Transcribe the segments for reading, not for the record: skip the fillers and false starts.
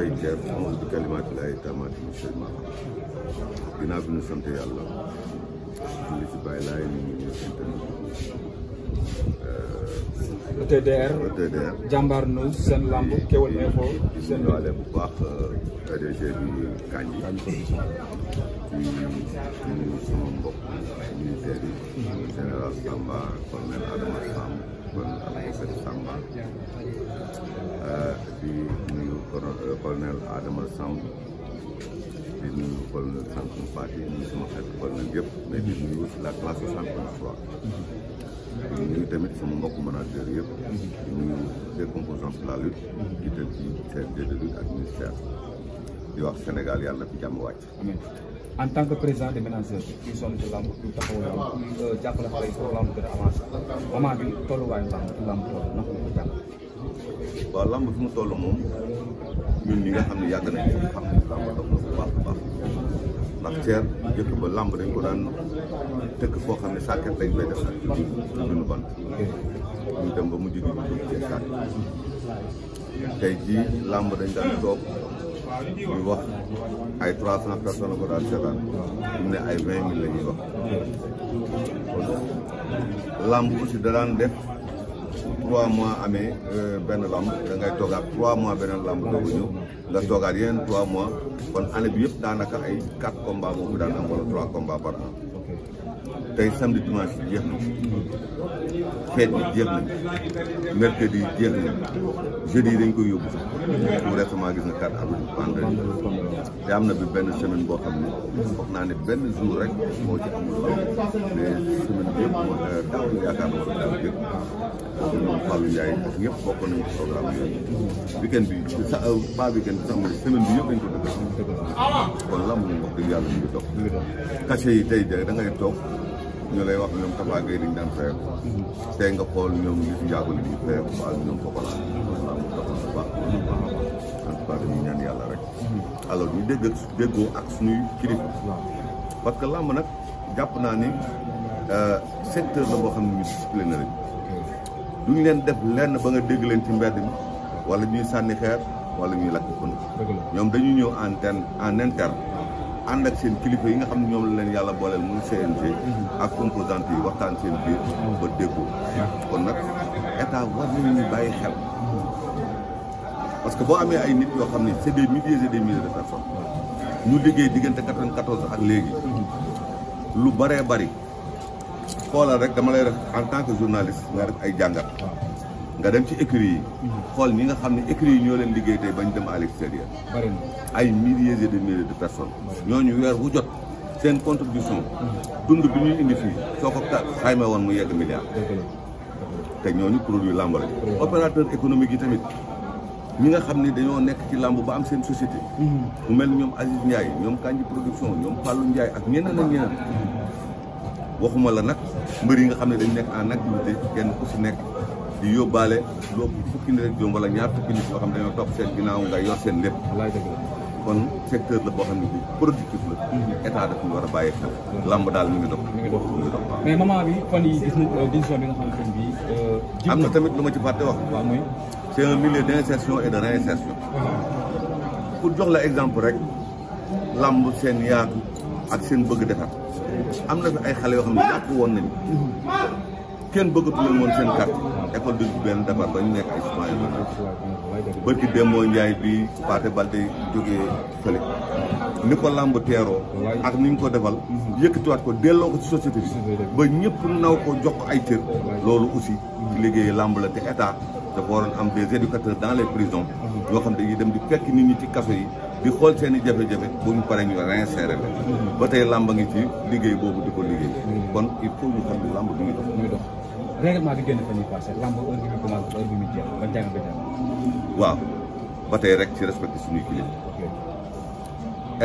tey Thier amul bi kalimaati laay taamaati monsieur Maka ginnaaw bi ñu sant yàlla julli ci bàyyi laay ni ñu internet ETDR Jambar News seen lamb Kewel Info seen doole bu baax PDG bi Kandji di nuyu sama mbokk militaire yi général Samba colonel Adama Samb colonel Abdou Samba di nuyu colonel Adama Samb di nuyu colonel Sankum Fati nuyu sama xeet colonel yëpp mais di nuyu la classe 63 di nuyu tamit sama mbokk manager yëpp di nuyu les composants de la lutte di del ci CNG de lutte ak ministère di wax Sénégal yàlla na fi jàmm wàcc. En tant que président des ménageurs qui sonn ci lamb ñu taxaw lamb jàppale xale yi pour lamb gën a avancé moment bi tolluwaayu lamb toll naka la ko jàpp. waaw lamb fi mu toll moom ñun ñi nga xam ne yàgg nañ ci xam ne lamb dox na bu baax a baax ndax Thier jëkk ba lamb dañ ko daan tëkk foo xam ne sàkket lañ koy def ak duñu bant ñu dem ba mujj gi ñu dugg ci sàkk tey jii lamb dañ daan toog ñu wax ay 300 personnes ko daan seetaan ñu ne ay 20 000 la ñuy wax kon lamb aussi da daan def 3 mois amee benn lamb da ngay toogaat 3 mois beneen lamb doogu ñëw nga toogaat yeneen 3 mois kon année bi yëpp daanaka ay 4 combats boobu daan am wala 3 combats par an tey samedi dimanche bi jeex na fête bi jeex na mercredi jeex na jeudi yi dañ koy yóbbu tout récemment gis na 4 avril vendredi te am na bi benn semaine boo xam ne foog naa ne benn jour rek moo ci amul mais semaine bi yëpp moo daaw yaakaar na wala daaw yëpp boobu ñoom Fallou Ndiaye ak ñëpp bokk nañu programme yooyu weekend bi sa pas weekend bi sax mooy semaine bi yëpp dañ ko dëgg kon lamb moom wax dëgg yàlla ñu ngi dox cachet yi tey da ngay toog ñu lay wax ñoom Tafa Gueye dañ daan fayal tey nga xool ñoom li si njaago li ñuy fayal waaw ñoom Pokola lamb dox na bu baax en tout cas dañuy ñaan yàlla rek alors ñu déggoo ak suñuy kilifa parce que lamb nag jàpp naa ni secteur la boo xam ne ñu discipliné lañ duñ leen def lenn ba nga dégg leen ci mbedd mi wala ñuy sànni xeer wala ñuy lakk pënd ñoom dañuy ñëw en interne ànd ak seen kilifa yi nga xam ne ñoom la leen yàlla booleel muy CNG ak composante yi waxtaan seen biir ba déggoo kon nag état war nañu ñu bàyyi xel parce que boo amee ay nit yoo xam ne c'est des milliers et des milliers de personnes ñu liggéey diggante 94 ak léegi lu bëree bëri xoolal rek dama lay def en tant que journaliste nga def ay jàngat nga dem ci écurie yi xool ñi nga xam ne écurie yi ñoo leen liggéey tey bañ dem à l'extérieur ay milliers et des milliers de personnes ñooñu weer wu jot seen contribution dund bi ñuy indi fii soo ko xayma woon mu yegg milliard te ñooñu produit lamb la opérateur économique yi tamit ñi nga xam ne dañoo nekk ci lamb ba am seen société mu mel ni ñoom Aziz Ndiaye ñoom Kandji production ñoom Fallou Ndiaye ak ñeneen ak ñeneen waxuma la nag mbër yi nga xam ne dañ nekk en activité kenn ku si nekk di yóbbaale loo fukki nit rek joom wala ñaar fukki nit yoo xam ne dañoo topp seen ginnaaw nga yor seen lépp kon secteur la boo xam ne bu productif la état daf ñu war a bàyyi xel lamb daal mi ngi dox mais moment bi fan yi gis nañ décision bi nga xamante ne bii am na tamit lu ma ci fàtte wax c'est un milieu d'insertion et de réinsertion pour jox la exemple rek lamb seen yaatu ak seen bëgg defar am na fi ay xale yoo xam ne jàpp woon nañu kenn bëggatu leen woon seen carte école de benn defar ba ñu nekk ay citoyen bërki Demba Ndiaye bi Pathé Baldé jógee fële ni ko lamb teeroo ak ni ñu ko defal yëkkatiwaat ko delloo ko ci société bi ba ñëpp naw ko jox ko ay cër loolu aussi ci liggéey lamb la te état dafa waroon am des éducateurs dans les prisons yoo xam ne dañuy dem di fekk nit ñi ci kaso yi di xool seen i jafe-jafe bu ñu paree ñu réinsérer la ba tey lamb ngi ci liggéey boobu di ko liggéey kon il faut ñu xam ne lamb bi ngi dox règlement bi génn fa ñuy passé lamb heure bi muy commencé heure bi muy jeex ba jàng ba jàng waaw ba tey rek ci respecté suñuy kilifa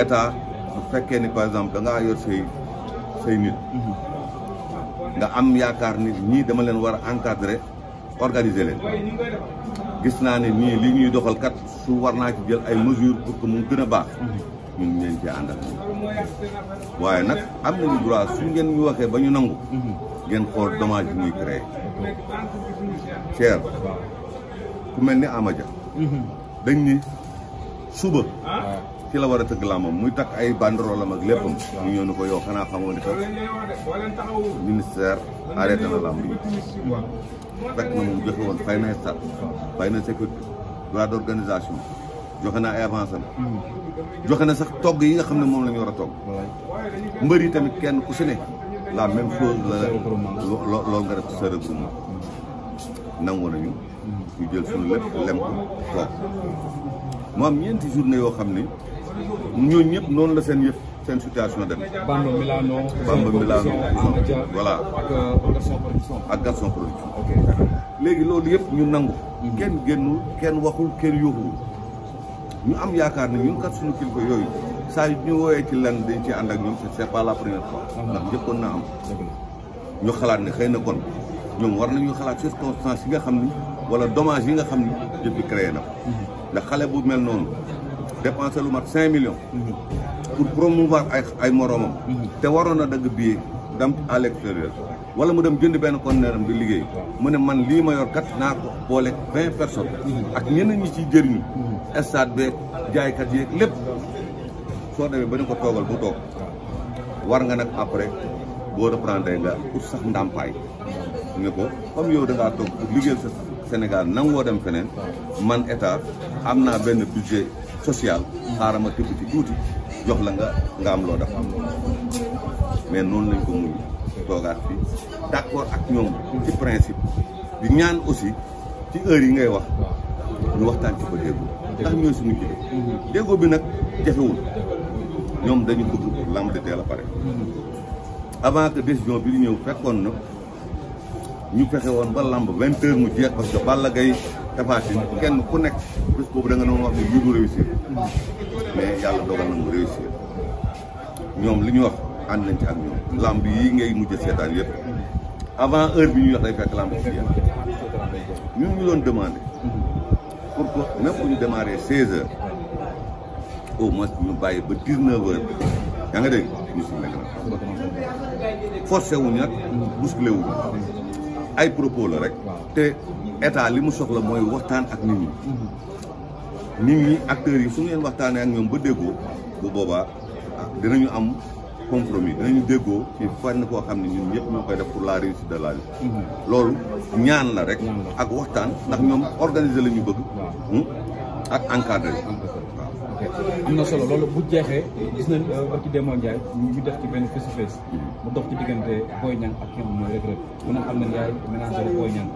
état bu fekkee ni par exemple da ngaa yor say nit nga am yaakaar ni ñii dama leen war a encadrer organiser leen gis naa ne nii li ñuy doxal kat su war naa ci jël ay mesures pour que mu gën a baax ñun ñeen ci àndal waaye nag am nañu droit su ngeen ñu waxee ba ñu nangu ngeen xool dommage bi ñuy créé Thier ku mel ni Amadia dañ ni suba ci la war a tëgg làmbam muy takk ay banderole ak léppam ñu ñëw ni ko yow xanaa xamoo ni que ministère arrêté na làmb yi fekk na moom joxe woon fay na stade fay na sécurité droit d'organisation joxe na ay avance am joxe na sax togg yi nga xam ne moom la ñu war a togg mbër yi tamit kenn ku si ne la même chose la loolu nga def sa regroupement nangu nañu ñu jël suñu lépp lem ko toog mu am ñeenti journée yoo xam ne ñooñu ñëpp noonu la seen yëf seen situation dem Bamba Milano voilà ak Gaston Production léegi loolu yëpp ñu nangu kenn génnul kenn waxul kenn yóoxuwul ñu am yaakaar ne ñun kat suñu kilifa yooyu saa yu ñu woowee ci lenn dañ ci ànd ak ñoom c'est pas la première fois ndax njëkkoon na am ñu xalaat ne xëy na kon ñoom war nañu xalaat circonstances yi nga xam ni wala dommage yi nga xam ni jëf bi créé na ko ndax xale bu mel noonu dépensé lu mat 5 millions pour promouvoir ay moroomam te waroon a dagg billet dem à l'extérieur wala mu dem jënd benn conteneur am di liggéey mu ne man lii ma yor kat naa ko boole 20 personnes ak ñeneen ñi ciy jëriñu stade beeg jaaykat yeeg lépp soo demee ba ne ko toogal bu toog war nga nag après boo reprendre nga ut sax ndàmpaay ne ko comme yow da ngaa toog pour liggéeyal sa Sénégal nangoo dem feneen man état am naa benn budget social xaaral ma tibb ci tuuti jox la nga am loo def mais noonu lañ ko muñ toogaat fi d'accord ak ñoom ci principe di ñaan aussi ci heure yi ngay wax ñu waxtaan ci ko déggoo ndax ñooy suñu kii déggoo bi nag jafewul ñoom dañu bëgg lamb di teel a pare avant que décision bi di ñëw fekkoon na ñu fexe woon ba lamb 20 heures mu jeex parce que Balla Gaye Tapha Tine kenn ku nekk bés boobu da nga doon wax ne lii du réussir mais yàlla dogal na mu réussir ñoom li ñu wax ànd nañ ci ak ñoom lamb yi ngay mujj seetaan yëpp avant heure bi ñuy wax day fekk lamb ci jeex ñun ñu doon demandé pour que même bu ñu démarré 16 heures au moins ñu bàyyi ba 19 heures yaa nga dégg ñu si nekk nag forcé wuñu nag bousculé wuñu ay propos la rek te état li mu soxla mooy waxtaan ak nit ñi acteurs yi su ngeen waxtaanee ak ñoom ba déggoo bu boobaa dinañu am compromis dinañu déggoo ci fànn koo xam ne ñun ñëpp ñoo koy def pour la réussite de la lutte loolu ñaan la rek ak waxtaan ndax ñoom organiser la ñu bëgg ak encadré am na solo loolu bu jeexee gis nañ ba ci Demba Ndiaye ñu def ci benn face to face mu dox ci diggante Boy Niang ak ki nga xam mooy Reug Reug ku ne xam ne Ndiaye ménager Boy Niang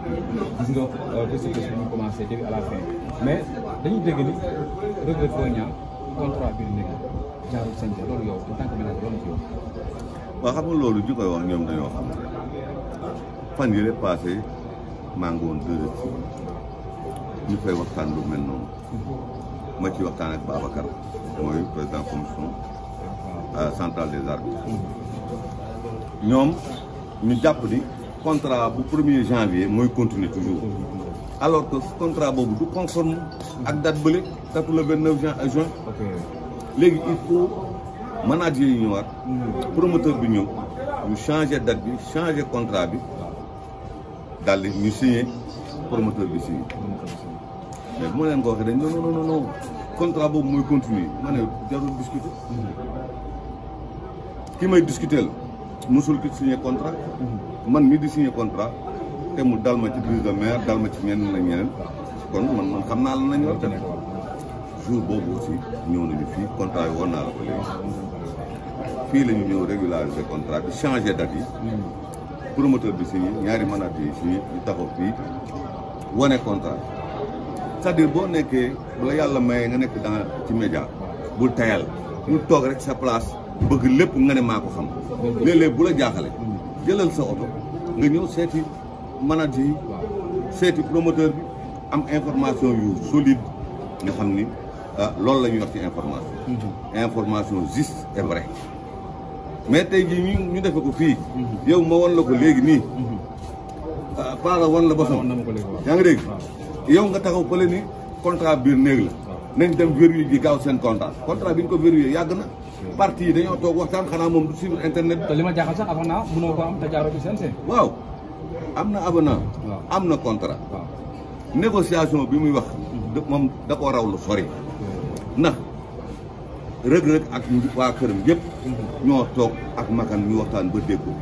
gis nga face to face bi ñu commencé début à la fin mais dañuy dégg ni Reug Reug Boy Niang contrat bi nekk jaarul sañ loolu yow en tant que ménager loolu ci yow. waaw xam nga loolu ñu koy wax ñoom dañoo xam rek fan yële passé maa ngi woon ñu koy waxtaan lu mel noonu. ma ci waxtaan ak Babacar mooy président commission centrale des arbitres ñoom ñu jàpp ni contrat bu 1er janvier mooy continuer toujours alors que contrat boobu du conforme ak date bële date le 29 juin léegi il faut manager yi ñëwaat promoteur bi ñëw ñu changer date bi changer contrat bi daal di ñu signer promoteur bi signer mais bu ma leen ko waxee dañ non contrat boobu mooy continuer ma ne jarul discuter ki may discuter la mosul ki signé contrat man mi di signé contrat te mu dal ma ci prise de maire dal ma ci ñeneen ak ñeneen kon man xam naa la nañ war def jour boobu aussi ñëw nañu fii contrat yi woon naa la ko léegi fii la ñu ñëw régulariser contrat bi changer date yi promoteur bi signé ñaari manager yi signé ñu taxaw fii wane contrat c'est-à-dire boo nekkee bu la yàlla mayee nga nekk dans ci média bul tayal ñu toog rek sa place bëgg lépp nga ne maa ko xam léeg-léeg bu la jaaxale jëlal sa oto nga ñëw seeti manager yi seeti promoteur bi am information yu solide nga xam ni loolu la ñuy wax ci information juste et vrai mais tey jii ñu defe ko fii yow ma won la ko léegi nii para wan la bosom yaa ngi dégg yow nga taxaw fële ni contrat biir néeg la nañ dem verrouiller ji gaaw seen contrat bi ñu ko verrouiller yàgg na parti yi dañoo toog waxtaan xanaa moom du sur internet bi. te li ma jaaxal sax avant naa mënoo ko am te jaaroo ci CNG. waaw am na avenant am na contrat négociation bi muy wax moom da koo raw lu sori ndax rëg-rëg ak waa këram yëpp ñoo toog ak makan ñu waxtaan ba déggoo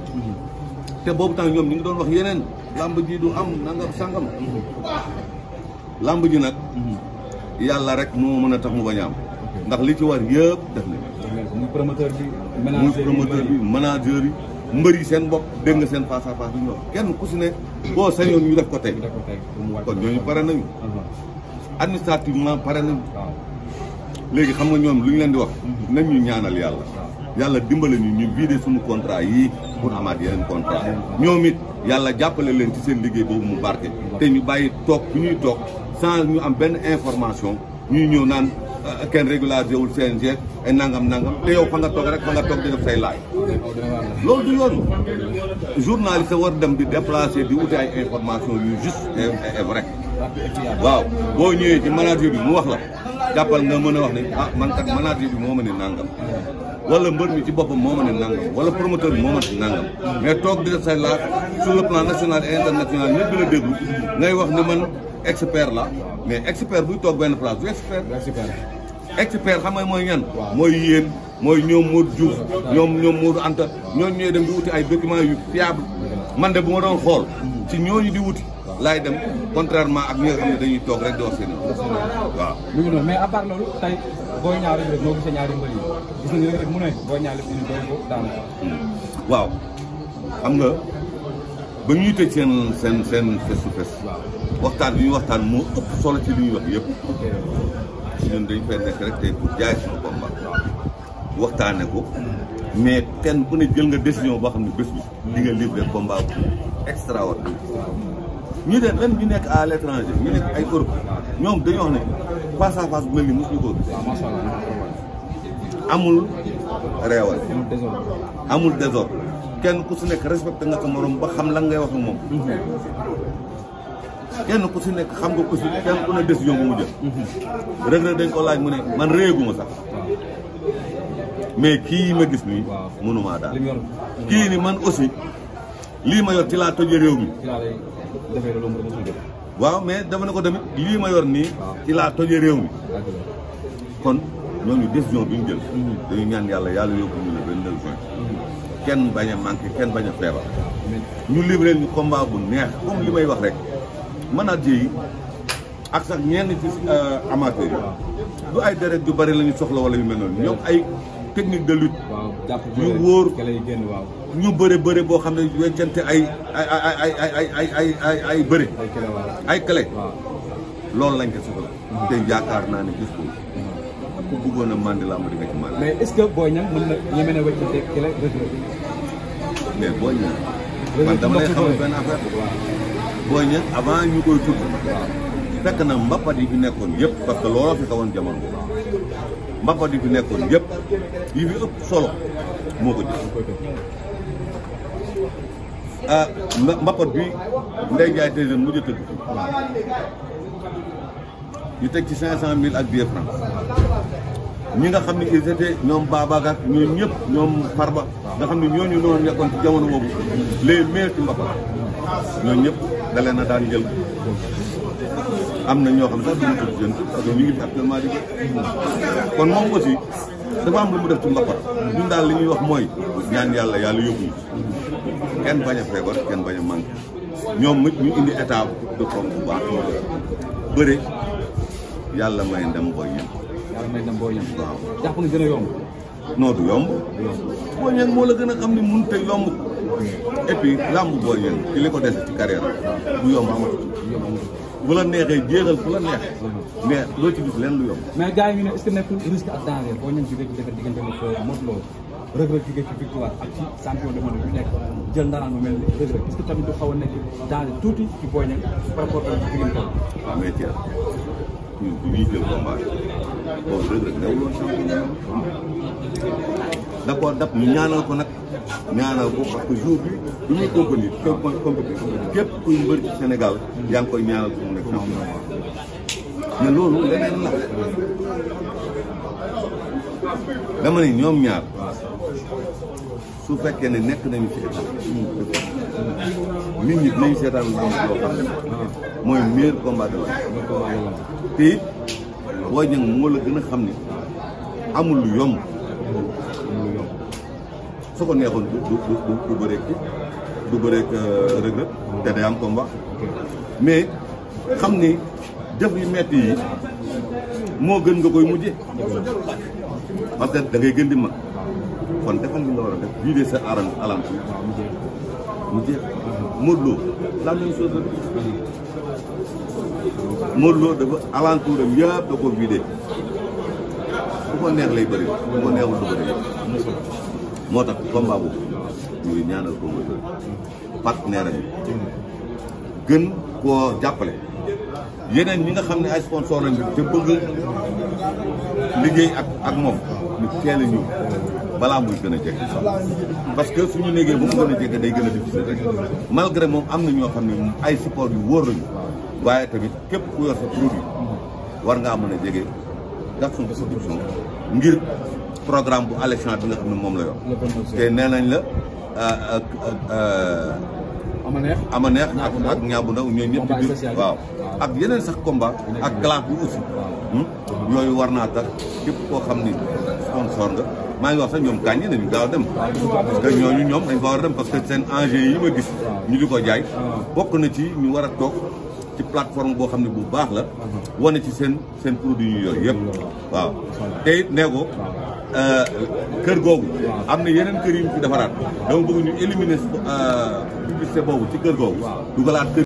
te boobu temps ñoom ñu ngi doon wax yeneen làmb ji du am nangam sàngam làmb ji nag yàlla rek moo mën a tax mu bañ a am ndax li ci war yëpp def nañ muy promoteur bi manager yi mbër yi seen bopp dégg nga seen face à face bi ñu wax kenn ku si ne boo sañoon ñu def ko tey kon ñooñu pare nañu administrativement pare nañu léegi xam nga ñoom lu ñu leen di wax nañ ñu ñaanal yàlla yàlla dimbale ñu vidé suñu contrat yii pour amaat yeneen contrat ñoom it yàlla jàppale leen ci seen liggéey boobu mu barke te ñu bàyyi toog fi ñuy toog sans ñu am benn information ñuy ñëw naan kenn régularisé wul CNG ay nangam te yow fa nga toog rek fa nga toog di def say laaj loolu du yoon journaliste war dem di déplacer di wuti ay information yu juste et vrai waaw boo ñëwee ci manager bi mu wax la jàppal nga mën a wax ne man kat manager bi moo ma ne nangam wala mbër mi ci boppam moo ma ne nangam wala promoteur bi moo ma ne nangam mais toog di def say laaj sur le plan national et international ñëpp di la déglu ngay wax ne man expert la mais expert buy toog benn place du expert xam nga mooy ñan mooy yéen mooy ñoom Modou Diouf ñoom Modou Anta ñooñu ñooy dem di wuti ay documents yu fiable man de bu ma doon xool ci ñooñu di wuti laay dem contrairement ak ñi nga xam ne dañuy toog rek di wax seen waaw mu ngi noonu mais à part loolu tey Boy Niang rek noo gisee ñaari mbër yi gis nañu rek mu ne Boy Niang lépp ñu doy ko daanaka waaw xam nga ba ñuy tëj seen face to face waxtaan bi ñuy waxtaan moo ëpp solo ci li ñuy wax yëpp ñun dañ fay nekk rek tey pour jaay suñu combat waxtaane ko mais kenn ku ne jël nga décision boo xam ne bés bi di nga livrer combat bu extraordinaire ñu de même ñu nekk à l'étranger ñu nekk ay Europe ñoom dañoo wax ne face à face bu mel ni mosuñu ko gis amul réewal amul désordre kenn ku si nekk respecté nga sa morom ba xam lan ngay wax ak moom kenn ku si nekk xam nga aussi kenn ku ne décision bu mu jël Reug Reug dañ ko laaj mu ne man réeguma sax mais kii ma gis nii mënumaa daal kii ni man aussi lii ma yor ci laa tojee réew mi waaw mais dafa ne ko tamit lii ma yor nii ci laa tojee réew mi kon ñooñu décision bi ñu jël dañu ñaan yàlla yóbbu ñu le 29 juin kenn bañ a manqué kenn bañ a feebar ñu livré ñu combat bu neex comme li may wax rek manager yi ak sax ñenn ci amateur yi du ay deret yu bari la ñu soxla wala yu mel noonu ñoom ay technique de lutte yu wóor ñu bëre boo xam ne weccante ay bëre ay clé loolu lañ ko soxla te yaakaar naa ne gis ko ku bëggoon a mandi laa ma di nga ci mandi mais est-ce que Boy Niang mën na ñeme na weccante clé Reug Reug mais Boy Niang man dama lay xamal benn affaire Boy Niang avant ñu koy tudd fekk na mbappat yi fi nekkoon yëpp parce que looloo fi xawoon jamono mbappat yi fi nekkoon yëpp yi fi ëpp solo moo ko jël mbappat bi Ndeye Ndiaye tey mujj a tëgg ñu teg ci 500 000 ak 10 francs ñi nga xam ne ils étaient ñoom Babacar ñooñu ñëpp ñoom Farba nga xam ne ñooñu noonu nekkoon ci jamono boobu les meilleurs ci mbappat ñooñu ñëpp da leen a daan jël am na ñoo xam sax duñu tudd jën parce que ñu ngi fi actuellement di kon moom aussi dafa am lu mu def ci mbappat ñun daal li ñuy wax mooy ñaan yàlla yóbbu ñu kenn bañ a feebar kenn bañ a manqué ñoom it ñu indi état de forme bu baax bëre yàlla may ndam Boy Niang waaw jàpp nga gën a yomb non du yomb Boy Niang moo la gën a xam ne mënut a yomb et puis làmb Boy Niang ci li ko dese ci carrière du yomb amatu bu la neexee jéexal fu la neex mais loo ci gis leen lu yomb mais gars yi ñu ne est-ce que nekkul risque ak danger Boy Niang jógee ci defar diggante ak Modou Lo Reug Reug jógee ci victoire ak ci champion du monde bi nekk jël ndaraan bu mel ni Reug Reug est-ce que tamit du xaw a nekk danger tuuti ci Boy Niang par rapport ak ci diggante waaw mais Thierno ñun bu ñuy jël combat boobu Reug Reug newul woon champion da koo dab ñu ñaanal ko nag ñaanal ko parce que jour bi bu ñuy compétir képp kuy mbër ci Sénégal yaa ngi koy ñaanal ko mu nekk champion mais loolu leneen la dama ne ñoom ñaar su fekkee ne nekk nañu ci état nit ñi dinañ seetaan lamb loo xam ne mooy meilleur combat de la te it Boy Niang moo la gën a xam ni amul lu yomb su ko neexoon du bëreeg du bëreeg Reug Reug te day am combat mais xam ni jëf yu metti yi moo gën nga koy mujje parce que da ngay gën di mag kon defal li nga war a def vider sa alentour mu jeex Modou Lo la même chose la Modou Lo dafa alentour am yëpp da ko vider bu ko neex lay bëri bu ko neexul du bëri moo tax combat boobu ñu ngi ñaanal promoteur partenaire yi gën koo jàppale yeneen ñi nga xam ne ay sponsor lañu te bëgg liggéey ak moom ñu teel a ñëw balaa muy gën a jege parce que suñu liggéey bu mu gën a jege day gën a difficile rek malgré moom am na ñoo xam ne ay support yu wóor lañu waaye tamit képp ku yor sa produit war ngaa mën a jege Gaston Production ngir programme bu alléchant bi nga xam ne moom la yor te nee nañ la ama neex ak ñaabu ndaw ñooy ñëpp di biir waaw ak yeneen sax combat ak classe bi aussi yooyu war naa tax képp koo xam ni sponsor nga maa ngi wax sax ñoom kañ nañu gaaw dem parce que ñooñu ñoom dañ fa war a dem parce que seen enjeu yi ma gis ñu di ko jaay bokk na ci ñu war a toog ci plateforme boo xam ne bu baax la wane ci seen produit yu yooyu yëpp waaw te it nee ko kër googu am na yeneen kër yi ñu fi defaraat dama bëgg ñu éliminer publicité boobu ci kër googu dugalaat kër